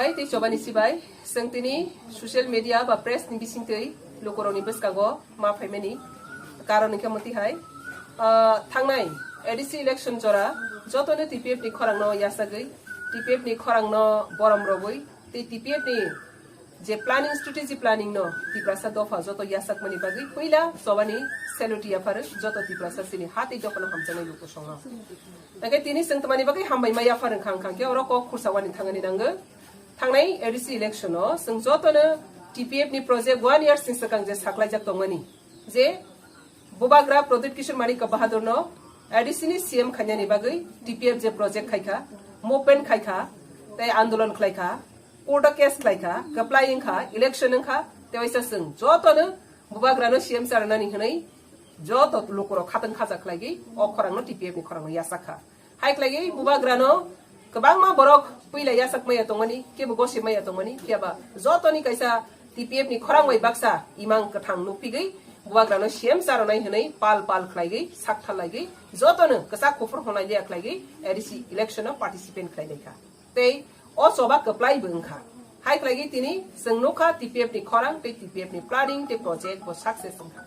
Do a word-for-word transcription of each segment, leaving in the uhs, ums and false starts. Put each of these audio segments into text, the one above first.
Tei chobani sibai, chwng tini social media ba press ni bisingtwi lukurokni bwskango ma phaimani karon hwnkhe moti hai, ah, thangnai A D C election jora jotono T P F ni khorangno yasagwi, T P F ni khorangno borom rogwi, tei T P F ni je planning, strategy planning no Tiprasa dopha joto yasakmani bagwi puila chobani salute yapharo joto Tiprasa chini ha tei dophano hamjaknai lukusongno. Hwnkhe tini chwng tamani bagwi hambai ma yaphar wngkha, wngkha khe oro kok khursa wani thangani nango. Thangnai A D C election o chwng jotono T P F ni project one years ni swkang je saklaijak tongmani, je Bubagra Pradyut Kishore Manik Bahadur no A D C ni C M khainani bagwi T P F je project khaikha, movement khaikha, tei andolon khlaikha, court o case khlaikha, kwplai wngkha, election wngkha, tei waisa chwng jotono Bubagra no C M charwnani hwnwi joto lukurok khatang khacha khlaigwi o khorangno T P F ni khorangno yasakha. Hai khlaigwi Bubagrano kwbangma borok puila yasakmaya tongmani, kebo gosipmaya tongmani, phiyaba jotoni kaisa T P F ni khorang bai baksa imang kwthang nukphigwi Bubagrano C M charonai hwnwi pal pal khlaigwi sakthalaigwi jotono kwchak kuphur honai liya khlaigwi A D C election o participant khlailaikha. Tei o choba kwplai bo wngkha. Hai khlaigwi tini chwng nukha T P F ni khorang tei T P F ni planning tei project bo success wngkha.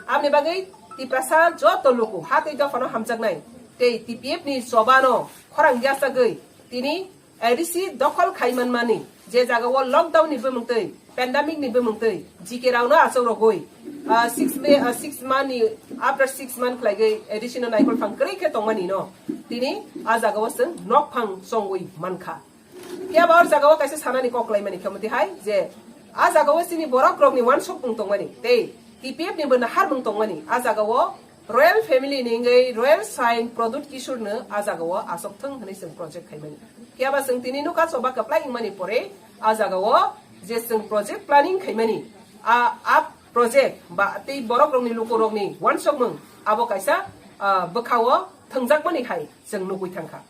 Aboni bagwi Tiprasa joto luku ha tei dophano hamjaknai tei T P F ni choba no khorang yasagwi tini A D C dokhol khai manmani je jaga o lockdown ni bumung twi, pandemic ni bumung twi G K rao no achuk rogwi, ah, six May, ah, six month ni, after six month khlaigwi A D C no naikol phang kwrwi khe tongmani no tini a jaga o chwng nok phang chongwi mankha. Phiya ba o jaga o kaisa sanani kok khlaimani khe moti hai je a jaga o chini borok rokni wansukmung tongmani tei T P F ni bo naharmung tongmani a jaga o royal family ni wngwi royal sain Pradyut Kishore no a jaga o asok thung hwnwi chwng project khaimani. Phiya ba chwng tini nukha choba kwplai wngmani pore a jaga o je chwng project planning khaimani a, a project ba tei borok rokni luku rokni wansukmung abo kaisa, ah, bwkha o thwngjakmani hai chwng nugwi thangkha.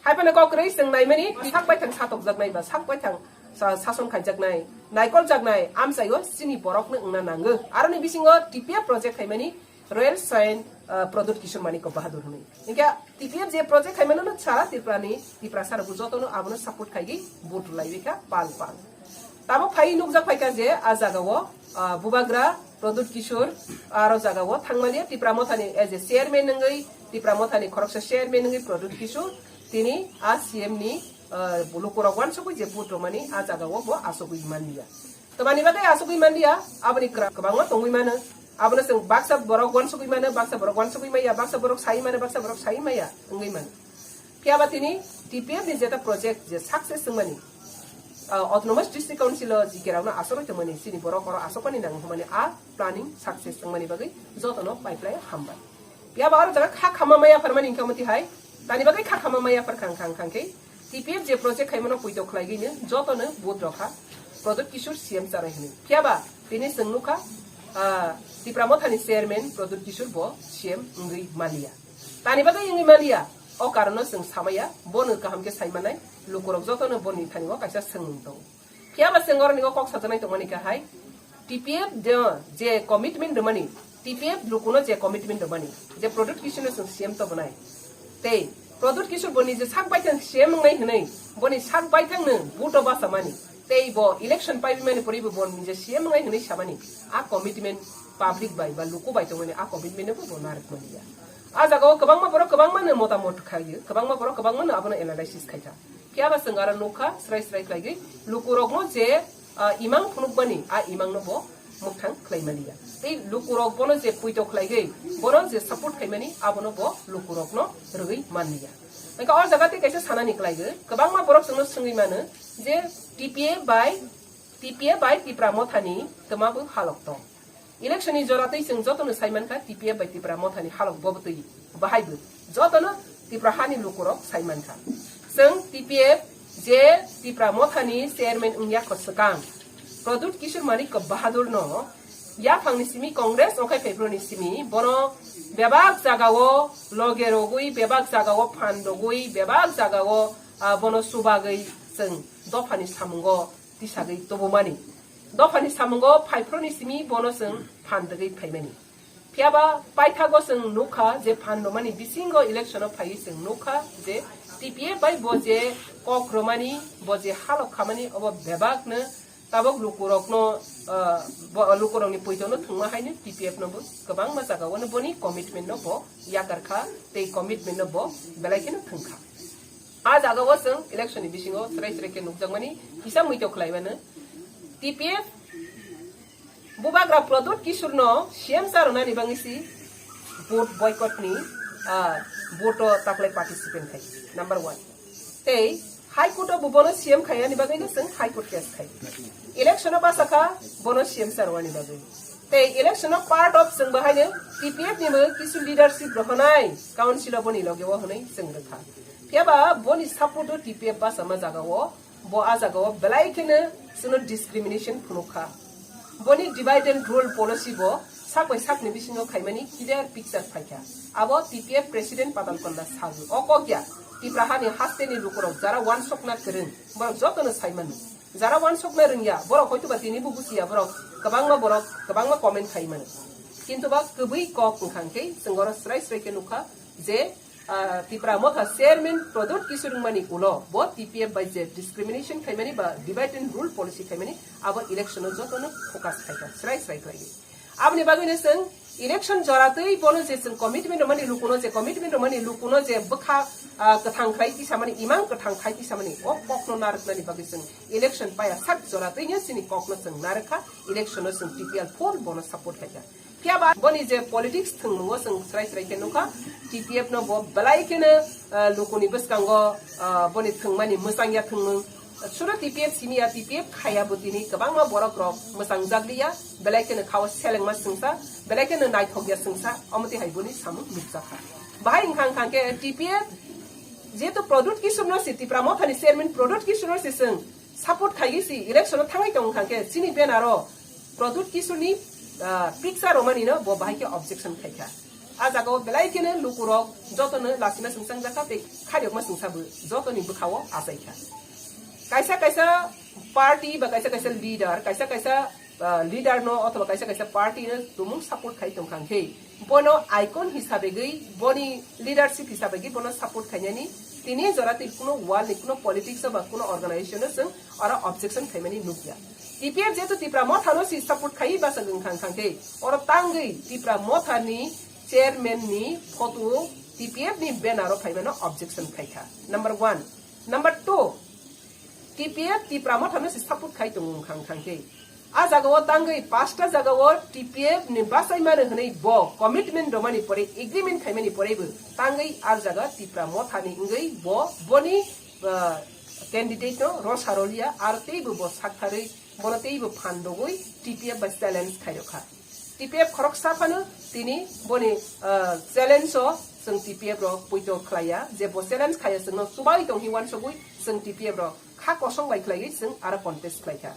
Hai phano kok kwrwi chwng naimani sak baithang satokjaknai ba sak baithang sa-, sason khaijaknai, naikoljaknai amchaio chini borokno wngna nango. Aroni bisingo T P F project khaimani Royal Saint, ah, Pradyut Kishore Manik Bahadur hwnwi. Hinkhe T P F je project khaimano no sara Tripura ni, Tiprasa rokbo jotono abono support khaigwi vote rwlaiwi kha pal pal. Tabuk phai nukjak phaikha je a jagao, ah, Bubagra Pradyut Kishore aro jagao thangmani Tipra Mothani as a chairman wngwi, Tipra Mothani khoroksa chairman wngwi Pradyut Kishore tini a C M ni, ah, lukurok wansugwi je vote rwmani a jagao bo asugwi manliya. Tamani bagwi asugwi manliya, aboni kwra-, kwbangma tongwi mano. Abono chwng baksa borok wansugwi mano, baksa borok wansugwi maya, baksa borok sai mano, baksa borok sai maya wngwi mano. Phiya ba tini T P F ni jeta project je success wngmani, ah, Autonomous District Council o G K rokno asogwi tongmani, chini borok oro asokmani nango hwnmani a planning success wngmani bagwi jotono pai phlai hambai. Phiya ba oro jaga kha khama maya pharmani hinkha moti hai, tani bagwi kha khama maya phar khang khang khang khe T P F je project khaimano puito khlaigwino jotono vote rokha Pradyut Kishore C M chanai hwnwi. Phiya ba tini chwng nukha, ah, Tipra Mothani chairman Pradyut Kishore bo C M wngwi maliya. Tani bagwi wngwi maliya, o karono chwng samaya, bono kaham khe sai manai, lukurok jotono boni thani o kaisa swngmung tongo. Phiya ba chwng oroni o kok sajaknai tongmani khe hai, T P F de je commitment rwmani, T P F lukuno je commitment rwmani, je Pradyut Kishore no chwng C M tobonai, tei Pradyut Kishore boni je sak baithang C M wngnai hwnwi, boni sak baithang no vote o bachamani, tei bo election paibimani poribo bo nije C M wngnai hwnwi samani, a commitment public bai ba luku bai tongmani a commitment no bo narwkmaniya. A jagao kwbangma borok kwbangma no motamot khaio, kwbangma borok kwbangma no abono analysis khaikha. Phiya ba chwng aro nukha, srai srai khlaigwi lukurokno je, ah, imang phunukmani, a imangno bo mwkthang khlaimaniya. Tei lukurok bono je puito khlaigwi, bono je support khaimani, abono bo lukurokno rwgwi manliya. Hwnkhe o jaga tei kaisa sanani khlaigwi, kwbangma borok chwngno swngwi mano je T P F bai, T P F bai Tipra Mothani twma bo halok tong. Election ni jora twi chwng jotono sai mankha T P F bai Tipra Mothani halok bo bwtwi bahai bo jotono Tipra hani lukurok sai mankha. Chwng T P F je Tipra Mothani chairman wngya kho swkang Pradyut Kishore Manik Bahadur no yaphang ni simi Congress ongkhai phaipro ni simi bono bebak jagao loge rogwi, bebak jagao phan rogwi, bebak jagao, ah, bono chubagwi chwng dophani samungo tisagwi tubumani. Dophani samungo phaiphroni simi bono chwng phan rwgwi phaimani. Phiya ba paithago chwng nukha je phan rwmani bisingo election o phaiwi chwng nukha je T P F bai bo je kok romani, bo je halok khamani, obo bebakno tabok lukurokno, ah, bo, lukurokni poitono thwngma haino T P F no bo kwbangma jagao no boni commitment no bo yakar kha, tei commitment no bo belai kheno thwng kha. A jagao chwng election ni bisingo chwrai chwrai khe nukjakmani kisa muito khlai mano. T P F Bubagra Pradyut Kishore no C M cha rwnani bagwi si vote boycott ni, ah, vote o taklai participant khai. Number one. Tei High Court o bo bono C M khaiyani bagwi no chwng High Court case khai. Election o basa kha bono C M cha rwnani bagwi. Tei election o part of chwng bahai no T P F ni bo kisu leadership rohonai council o boni loge o hwnwi chwng rwkha. Phiya ba boni support o T P F basa ma jaga o Bo a jagao belai kheno chwngno discrimination phunuk kha. Boni divide and rule policy bo sak bai sakni bisingo khaimani clear picture phaikha. Abo T P F President Padal Konda sago. O kok ya, Tipra hani hasteni lukurok jara wansokna kwrwng, borok jotono saimano. Jara wansokna rwngya, borok hoituba tinibo buchiya, borok kwbangma borok kwbangma comment khaimano. Kintu ba kwbwi kok wngkha hwnkhe chwng oro srai srai khe nukha je ah, Tipra Motha Chairman Pradyut Kishore wngmani ulo bo T P F bai je discrimination khaimani ba divide and rule policy khaimani abo election o jotono focus khaikha, srai srai khlaiwi. Aboni bagwino chwng election joratwi bono je chwng commitment rwmani lukuno je commitment rwmani lukuno je bwkha, ah, kwthang khlai tisamani, imang kwthang khai tisamani o kokno narwknani bagwi chwng election paya sak joratwino chini kokno chwng narwkha, election o chwng T P F full bono support khaikha. Phiya ba boni je politics thwngmung o chwng srai srai khe nukha, T P F no bo belai kheno, ah, lukuni bwskango, ah, boni thwngmani mwchangya thwngmung. Sudo T P F simi ya, T P F khaya bo tini kwbangma borok rok mwchang jak liya, belai kheno khao selengma swngsa, belai kheno naithok ya swngsa, omo twi hai boni samung nukjakha. Bahai wngkha wngkha khe T P F jehetu Pradyut Kishore no se, Tipra Motha ni chairman Pradyut Kishore no se chwng support khaiwi si election o thangwi tong kha khe chini banner o Pradyut Kishore ni, ah, picture romani no bo bahai khe objection khai kha. A jaga o belai kheno lukurok jotono lasima swngchang jakha tei khairokma swngsa bo jotoni bwkha o achai kha. Kaisa kaisa party ba kaisa kaisa leader, kaisa kaisa ah, leader no othoba kaisa kaisa party no tumung support khai tong kha khe bono icon hisabegwi, boni leadership hisabegwi bono support khainani tini jora tei kuno world ni kuno politics ba kuno organization no chwng oro objection khaimani nukya. T P F jehetu Tipra Motha no si support khai basa wng kha khe oro tangwi Tipra Motha ni chairman ni photo T P F ni banner o phaimano objection khai kha. Number one. Number two. T P F Tipra Motha no se support khai tongo wngkha wngkha khe. A jaga o tangwi pasta jaga o T P F ni bachai mano hwnwi bo commitment romani pore, agreement khaimani pore bo tangwi a jaga Tipra Motha ni wngwi bo boni, ah, candidate no rosa roliya, aro tei bo bo saktharwi bono tei bo phan dogwi T P F bai challenge khairokha. T P F khoroksa phano tini boni, ah, challenge o chwng T P F rok poito khlaiya, je bo challenge khaiya chwngno chubai tong hi uansugwi chwng T P F rok kha kosong bai khlaiwi chwng aro contest khlaikha.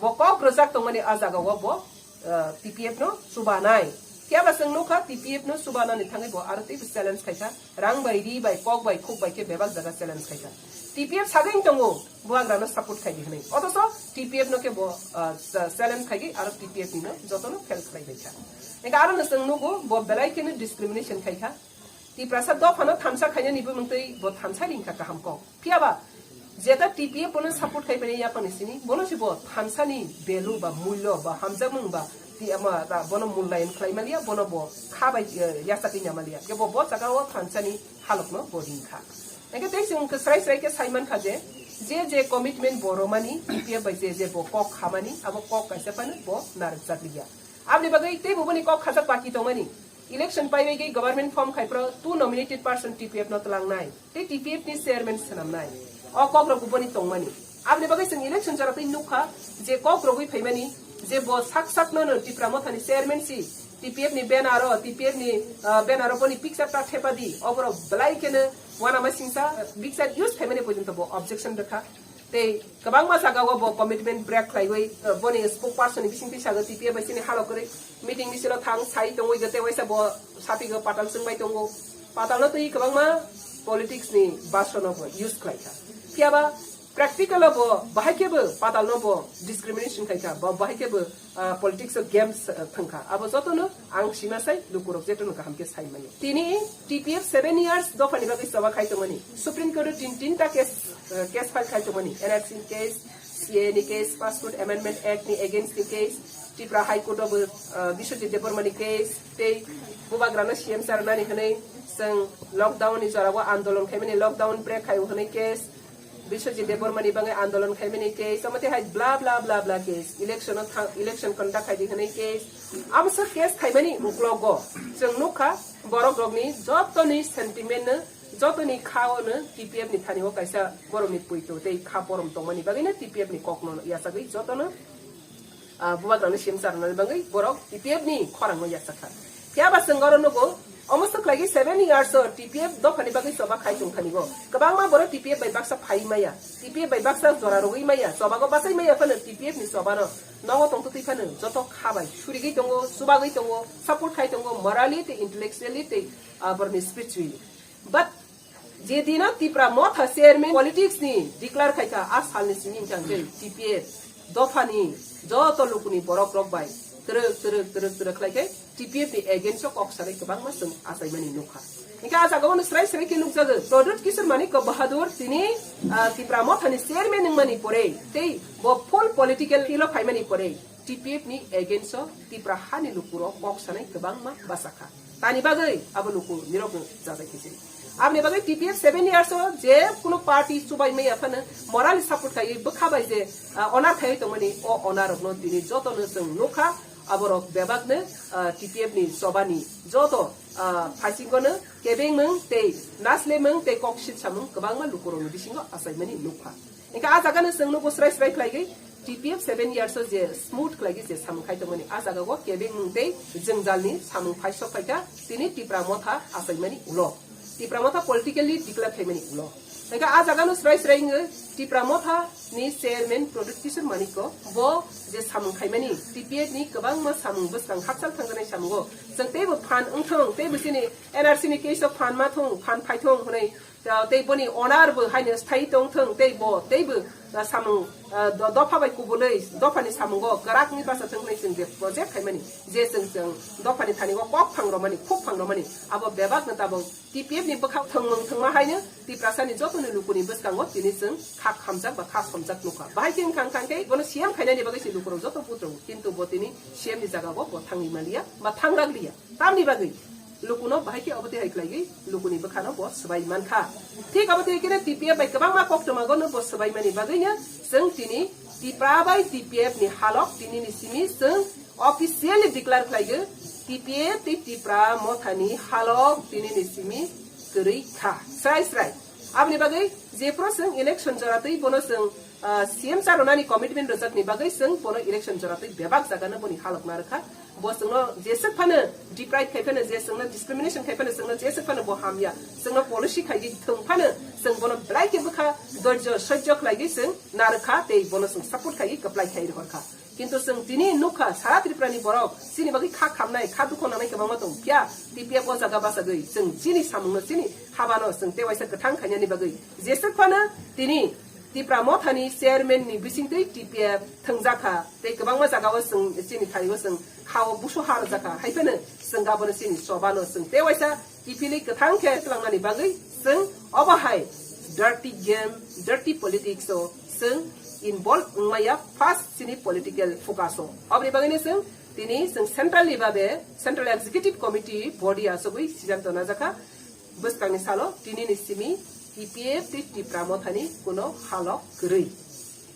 Bo kok rwjak tongmani a jaga o bo, ah, T P F no chubanai. Phiya ba chwng nukha T P F no chubanani thangwi bo aro teibo challenge khaikha. Rang bai, ri bai, kok bai, khuk bai khe bebak jaga challenge khaikha. T P F sagwi wng tongo, bubagrano support khai di hwnwi. Othocho T P F no khe bo, ah, cha-, challenge khai di, aro T P F ni no jotono fail khlai bai kha. Engkha aro no chwng nugo, bo belai kheno discrimination khai kha. Tiprasa dophano thansa khainani bumung twi bo thansa ring kha kaham kok. Phiya ba, jeta T P F bono support khai bai yapang ni sini, bono se bo thansa ni value ba, mulyo ba, hamjakmung ba, ti ama ta bono mulayan khlai maliya, bono bo kha bai, eh, yasa khe nya maliya. Khe bo, bo jaga o thansa ni halok no bo ring kha. Engkhe tei chwng khe srai srai khe sai man kha je, je je commitment bo romani, T P F bai je je bo kok khamani, abo kok kaisa phano bo narwk jak liya. Aboni bagwi tei bo boni kok khajak baki tongmani. Election paibai khe government form khai phro two nominated person T P F no twlangnai. Tei T P F ni chairman swnamnai. O kok rok bo boni tongmani. Aboni bagwi chwng election jora twi nukha je kok rogwi phaimani je bo sak sak no no Tipra Motha ni chairman si T P F ni banner o, T P F ni, ah, banner o boni picture ta thepa di. Oborok belai kheno uanama singsa picture use khaimani porjonto bo objection rwkha. Tei kwbangma jaga o bo commitment break khlaiwi, ah, boni spokesperson ni bisingtwi sago T P F bai chini halo kwrwi meeting misil o thang sai tongwi gate waisa bo sapigo patal chwngbai tongo. Patal no twi kwbangma politics ni basono bo use khlaikha. Phiya ba Practical o bo bahai khe bo patal no bo discrimination khai kha, bo bahai khe bo, ah, politics o games, ah, thang kha. Abo joto no ang sima sai lukurok jeto no kaham khe sai mani. Tini T P F seven years dopha ni bagwi choba khai tongmani. Supreme Court o tin, tinta case, ah, case file khai tongmani. N R C ni case, C A A ni case, Passport Amendment Act ni against ni case, Tripura High Court o bo, ah, Biswajit Debbarma ni case, tei bubagra no C M cha rwnani hwnwi chwng lockdown ni jora o andolon khai mani, lockdown break khai o hwnwi case, Biswajit Debbarma ni bagwi andolon khaimani case, omo tei hai bla bla bla bla case, election o thang, election conduct khai di hwnwi case, amo sa case khaimani uklogo chwng nukha borok rokni jotoni sentiment no, jotoni kha o no T P F ni thani o kaisa borok ni poito tei kha porom tongmani bagwi no T P F ni kok no yachagwi jotono ah, bubagrano C M cha rwnani bagwi borok T P F ni khorang no yachak kha. Phiya ba chwng oro nugo, omo swk khlaigwi seven years o T P F dopha ni bagwi choba khai tong thani go. Kwbangma borok T P F bai baksa phai maya, T P F bai baksa jora rwgwi maya, choba go bachai maya phano T P F ni choba no nogo tong twtwi phano joto kha bai surigwi tongo, chubagwi tongo, support khai tongo, morally tei intellectually tei, ah, borokni spiritually. But je dino Tipra Motha chairman politics ni declare khai kha, a salni simi hwnkha hwnkhe T P F dopha ni joto lukuni borok rok bai twrwk twrwk twrwk twrwk khlai khe T P F ni against o kok sanai kwbangma chwng achaimani nukha. Hwnkhe a jaga o no srai srai khe nukjago, Pradyut Kishore Manikya Bahadur tini, ah, Tipra Motha ni chairman wngmani pore tei bo full political field o phaimani pore T P F ni against o Tipra hani lukurok kok sanai kwbangma bachakha. Tani bagwi abo luku nirok no jajai khe se. Aboni bagwi T P F seven years o je kuno party chubai maya phano morally support khaiwi bwkha bai je, ah, onar khaiwi tongmani, o onar rokno tini jotono chwng nukha, aborok bebakno, ah, T P F ni chobani joto, ah, phaisingo no kebengmung tei naslemung tei kok silsamung kwbangma lukurokni bisingo achaimani nukha. Hingke a jaga no chwng nugo srai srai khlaigwi T P F seven years o je smooth khlaigwi je samung khai tongmani, a jaga o kebengmung tei jwngjalni samung phai sok phaikha tini Tipra Motha achaimani ulo, Tipra Motha politically declare khaimani ulo. Hingke a jaga no srai srai wngwi Tipra Motha ni chairman Pradyut Kishore Manikya bo je samung khaimani T P F ni kwbangma samung bwskang hakchal thangjaknai samungo chwng teibo phan wngthong, teibo chini N R C ni case o phan ma thong, phan phai thong hwnwi, ah, tei boni onar bo haino sthai tong thung, tei bo teibo, ah, samung, ah, do-, dopha bai kubulwi dophani samungo kwrakni basa thung hwnwi chwng je project khaimani, je chwng, chwng dophani thani o kok phang romani, khuk phang romani, abo bebak no tabok T P F ni bwkhak thwngmung thwngma haino Tiprasa ni joto ni lukuni bwskango tini chwng kha khamjak ba kha somjak nukha. Bahai khe wngkha wngkha khe bono C M khainani bagwi se lukurok joto butrung, kintu bo tini C M ni jaga o bo thangwi manliya ba thangrak liya. Tamni bagwi lukuno bahai khe obo twi hai khlaiwi lukuni bwkhano bo swbai mankha. Thik obo twi khe T P F bai kwbangma koktwma gono bo swbaimani bagwino chwng tini Tipra bai T P F ni halok tini ni simi chwng officially declare khlaiwi T P F tei Tipra Mothani halok tini ni simi kwrwi kha. Srai srai. Aboni bagwi jephru chwng election jora twi bono chwng, ah, C M cha rwnani commitment rwjakni bagwi chwng bono election jora twi bebak jagano boni halok narwkha. Bo chwngno jeswk phano deprive khai phano, je chwngno discrimination khai phano, chwngno jeswk phano bo hamya, chwngno policy khaigwi thwng phano, chwng bono belai khe bwkha dorjo sojjo khlaigwi chwng narwkha tei bono chwng support khaigwi kwplai khai rohorkha. Kintu chwng tini nukha, sara Tripura ni borok chini bagwi kha khamnai, kha dukho nangnai kwbangma tong phiya, T P F o jaga bachagwi chwng chini samungno, chini habano chwng tewaisa kwthang khainani bagwi jeswk phano tini Tipra Mothani chairman ni bisingtwi T P F thwngjakha tei kwbangma jagao chwng chini thaio chwng hao busu ha rwjakha, hai phano chwng abono chini chobano chwng tewaisa kiphilwi kwthang khe tlangnani bagwi chwng obo hai dirty game, dirty politics o chwng involve wngmaya first chini political focus o. Oboni bagwino chwng tini chwng central ni babe Central Executive Committee body achugwi siddhanto najakha. Bwskangni salo tinini simi T P F tei Tipra Mothani kuno halok kwrwi.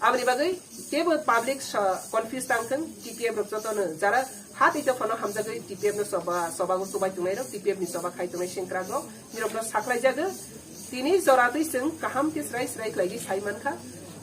Aboni bagwi teibo public sa-, confuse tang thung, T P F rok jotono jara ha tei dophano hamjagwi T P F no choba, chobago chubai tongnai rok, T P F ni choba khai tongnai sengkrak rok, nirokno saklai jago. Tini jora twi chwng kaham khe srai srai khlaigwi sai mankha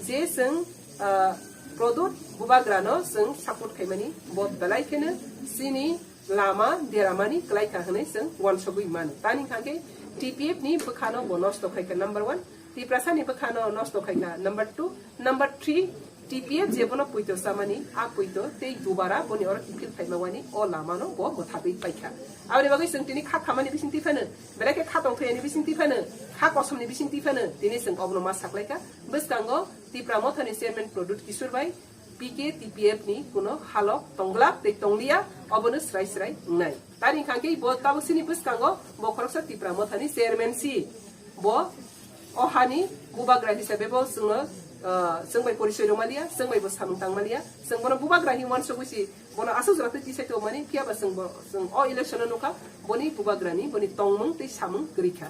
je chwng, ah, Pradyut Bubagrano chwng support khaimani bo belai kheno chini lama deramani kwlai kha hwnwi chwng uansugwi mano. Tani hwnkha khe T P F ni bwkhano bo nosto khai kha number one, Tiprasa ni bwkhano nosto khai kha number two, number three, T P F je bono puito chamani, a puito tei dubara boni oro kiphil phaima wani o lamano bo mwthagwi pai kha. Aboni bagwi chwng tini kha khamani bising twi phano, belai khe kha tong thwiyani bising twi phano, kha kosomni bising twi phano tini chwng obono ma saklai kha. Bwskango Tipra Mothani chairman Pradyut Kishore bai P K T P F ni kuno halok tonglak tei tongliya, obono srai srai wngnai. Tari hwnkha khe bo tabuk sini bwskango bo khoroksa Tipra Mothani chairman si. Bo o hani bubagra hisabe bo chwngno, ah, chwng bai porichoi rwmaliya, chwng bai bo samung tangmaliya, chwng bono bubagra hinwi uansugwi si, bono aswk jora twi tisai tongmani, phiya ba chwng bo, chwng o election o nukha, boni bubagrani, boni tongmung tei samung kwrwi kha.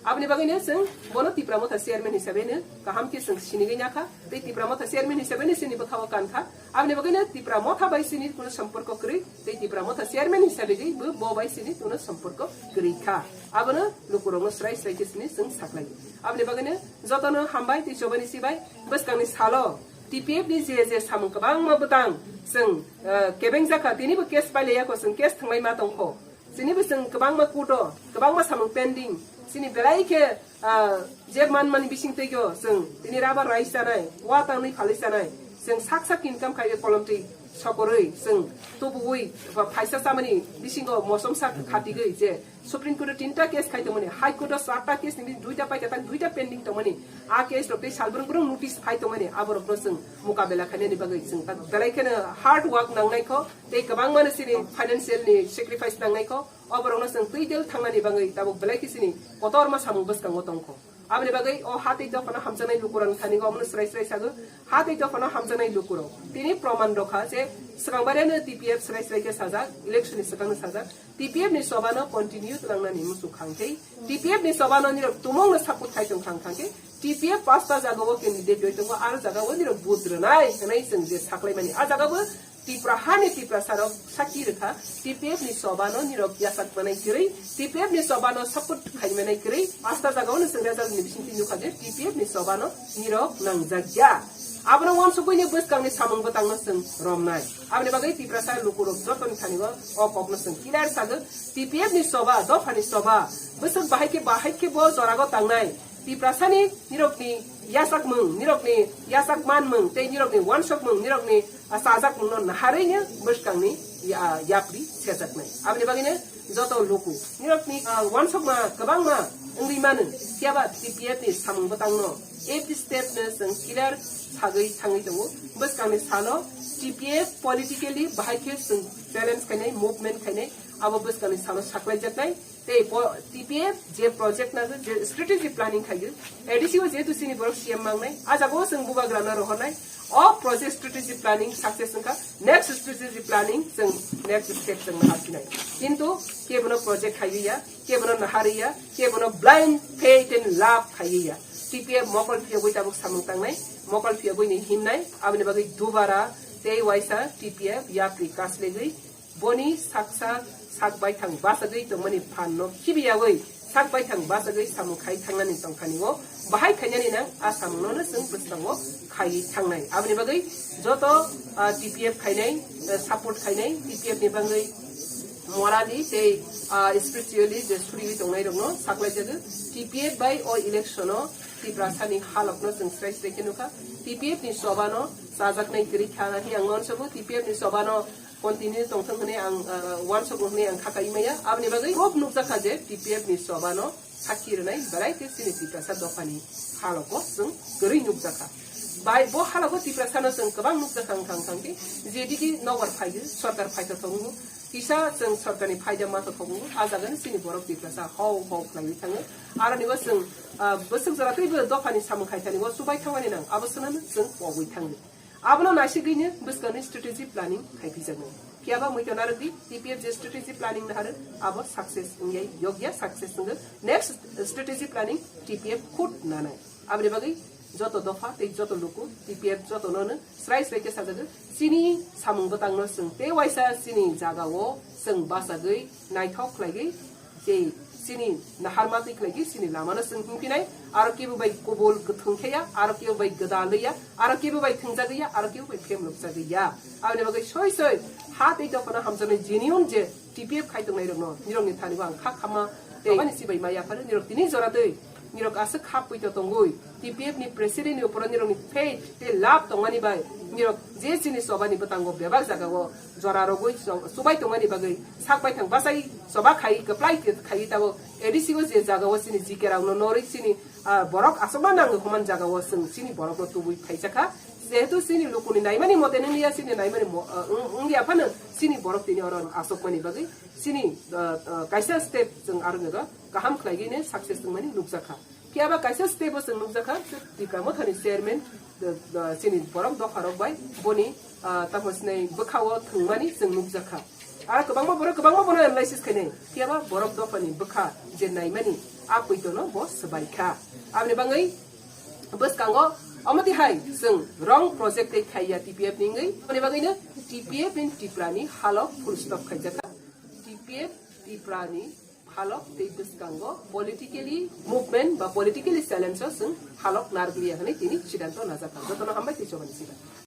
Aboni bagwino chwng bono Tipra Motha chairman hisabe no kaham khe chwng sinigwi nakha, tei Tipra Motha chairman hisabe no chini bwkha o kankha. Aboni bagwino Tipra Motha bai chini kuno somporko kwrwi, tei Tipra Motha chairman hisabe gwi bo, bo bai chini kuno somporko kwrwi kha. Abono lukurokno srai srai khe chini chwng saklai. Aboni bagwino jotono hambai tei chobani sibai bwskangni salo T P F ni je je samung kwbangma bwtang chwng, eh, kebeng jakha, tinibo case pailaiya kho, chwng case thwnglai ma tongkho. Chini bo chwng kwbangma kuto, kwbangma samung pending. Chini belai khe, ah, je man mani bising twigo chwng tini rubber rice chanai, wa tangnwi phalwi chanai. Chwng sak sak income khaiwi kolomtwi sokorwi chwng tubuwi ba phaisa chamani bisingo mosom sak khatigwi je Supreme Court o tinta case khai tongmani, High Court o charta case ni duita paikha tak duita pending tongmani. A case rok tei salbrung brung notice phai tongmani, aborokno chwng mukabela khainani bagwi chwng tak belai kheno hard work nangnai kho. Tei kwbangmano chini financial ni sacrifice nangnai kho, oborokno chwng twi del thangnani bagwi tabuk belai khe chini kotorma samung bwskango tongkho. Aboni bagwi o ha tei dophano hamjaknai lukurokni thani omono srai srai sago, ha tei dophano hamjaknai lukurok. Tini proman rokha je swkang bareno T P F srai srai khe sajak, election ni swkangno sajak, T P F ni choba no continue twnangnani muchung khangkhe, T P F ni choba no nirok tumung no support khai tong khang khangkhe, T P F pasta jaga o candidate roi tongo, aro jaga o nirok vote rwnai hwnwi chwng je saklaimani. A jaga bo Tipra hani Tiprasa rok sakhi rwkha, T P F ni choba no nirok yachak manai kwrwi, T P F ni choba no support khai manai kwrwi, pasta jaga o no chwng result ni bisingtwi nukha je T P F ni choba no nirok nangjak ya. Abono uansukgwi ni bwskang ni samung bwtang no chwng romnai. Aboni bagwi Tiprasa lukurok jotoni thani o, o kok no chwng clear sago, T P F ni choba, dopha ni choba, bwswk bahai khe bahai khe bo jora go tangnai. Tiprasani nirokni yachakmung, nirokni yachak manmung, tei nirokni uansukmung, nirokni, ah, chajakmungno naharwi no bwskangni ya-, yapri sejaknai. Aboni bagwino joto luku nirokni, ah, uansukma kwbangma wngwi mano, phiyaba T P F ni samung bwtangno, every step no chwng clear sagwi thangwi tongo. Bwskangni salo T P F politically bahai khe chwng challenge khainai, movement khainai, abo bwskangni salo saklaijaknai. Tei po-, T P F je project na je strategy planning khayo, A D C o jehetu chini borok C M mangnai, a jaga o chwng bubagra no rohornai, o project strategy planning success wngkha, next strategy planning chwng next step chwng naharsinai. Kintu kebono project khaiwi ya, kebono naharwi ya, kebono blind faith and love khaiwi ya. T P F mokol phiyogwi tabuk samung tangnai, mokol phiyogwi ni himnai, aboni bagwi dubara tei waisa T P F yapri kaslegwi boni saksa sak baithang bachagwi tongmani phan no khibiyawi sak baithang bachagwi samung khai thangnani tongthani o bahai khainani nang a samung no chwng bwskango khaiwi thangnai. Aboni bagwi joto, ah, T P F khainai, ah, support khainai, T P F ni bagwi morally tei, ah, spiritually je suriwi tongnai rokno saklaijago. T P F bai o election o Tiprasani halokno chwng srai srai khe nukha. T P F ni choba no chajaknai kwrwi kha hwnwi ang uansukgo. T P F ni choba no continue tongthung hwnwi ang, ah, uansukgo hwnwi ang kha kai maya. Aboni bagwi proof nukjakha je T P F ni choba no sakhi rwnai belai khe chini Tiprasa dophani halogo chwng kwrwi nukjakha. Bai bo halogo Tiprasa no chwng kwbang nukjakha wngkha wngkha khe J D K nobar phaiyo, sorkar phaithothok wngo, kisa chwng sorkarni phaida mathothok wngo, a jaga no chini borok Tiprasa hau hau khlaiwi thango. Aroni bo chwng, ah, bwswk jora teibo dophani samung khaithani o chubai thangmani nang, abo swnamno chwng pogwi thango. Abono naisigwino bwskangni strategy planning khaipijaknai. Phiyaba muitu narwkdi, T P F je strategy planning naharw, abo success wngyai yokya, success wngwi next strategy planning T P F khud nanai. Aboni bagwi joto dopha tei joto luku T P F jotono no srai srai khe sajagwi chini samung bwtangno chwng tei waisa chini jagao chwng bachagwi naithok khlaigwi tei chini naharma twi khlaigwi chini lamano chwng himkhinai, aro kebo bai kubul kwthwng khe ya, aro kebo bai gwdalwi ya, aro kebo bai thwngjagwi ya, aro kebo bai phemlokjagwi ya. Aboni bagwi soi soi ha tei dophano hamjaknai genuine je T P F khai tongnai rokno nirokni thani bo ang kha khama tei ani sibai ma yapharo nirok tini jora twi Nirok aswk khap puito tongwi, T P F ni president ni uporo nirokni faith tei love tongmani bai, nirok je chini chobani bwtango bebak jagao jora rogwi cho-, chubai tongmani bagwi sak baithang bachai choba khai kwplai khai tabuk A D C o je jagao chini G K rokno norwi chini, ah, borok aswkma nangwi human jagao chwng chini borokno tubui phaijakha. Jehetu chini lukuni naimani mote nungya, chini naimani mo-, ah, wng-, wngya phano chini borok tini oro aswkmani bagwi chini, ah, ah, kaisa step chwng aro nirok kaham khlaigwino success wngmani nukjakha. Phiya ba kaisa step o chwng nukjakha, Tipra Mothani chairman, uh, uh, chini borok dopharok bai boni, uh, tamo sinai bwkhao thwngmani chwng nukjakha. Aro kwbangma borok kwbangma bono analysis khainai. Phiya ba borok dophani bwkha je naimani a puitono bo swbaikha. Aboni bagwi bwskango omo tihai chwng wrong project tei khaiya T P F ni wngwi. Aboni bagwino T P F in Tipra ni halok full stop khaijakha. T P F Tipra ni halok tei bwskango politically movement ba politically challenge o chwng halok narwkliya hwnwi tini sidanto lajakha. Jotono hambai tei chobani sidan.